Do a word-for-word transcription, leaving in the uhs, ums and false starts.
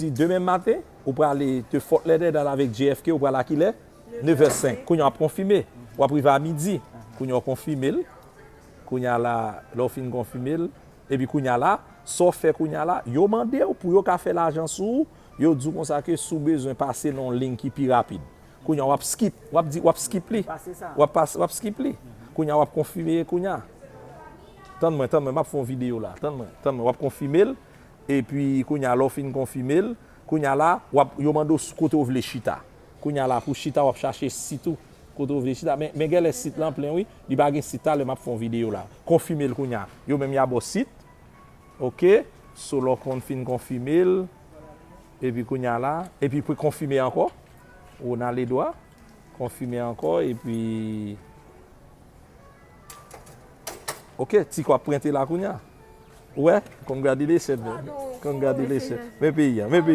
di demen maten, ou prale de Fort Lauderdale avèk J F K, ou prale a kilè? Nèf è senk. Kounye a w ap konfime. W ap rive a midi. Kounye a w konfime l. Kounye a la, lè w fin konfime l, epi kounye a la, sa w fè kounye a la, yo mande w pou yo ka fè lajan sou ou, yo di w konsa ke si w bezwen pase nan yon liy ki pi rapid. Kounye a w ap skip, w ap di, w ap skip li. W ap pas, w ap skip li. Kounye a w ap konfime kounye a. Tann mwen, tann mwen, m ap fè yon videyo la. Tann mwen, tann mwen, w ap konfime l. Epi kounye a, lè w fin konfime l, kounye a la, w ap, yo mande w kote w vle chita. Kounye a la, pou chita, w ap chache sit ou kote w vle chita. Men, men genlè sit lan plen, wi. Li pa gen sit, talè m ap fè yon videyo la. Konfime l kounye a. Yo menm y a ba w sit. Oke. So, lè w konn fin konfime l, epi kounye a la, epi pou konfime ankò, Ronald Edouard, konfime ankò, epi, oke, ti kò ap prente la kounye a. Ou wè? Congratulations, man. Congratulations. Men peyi a, men peyi a.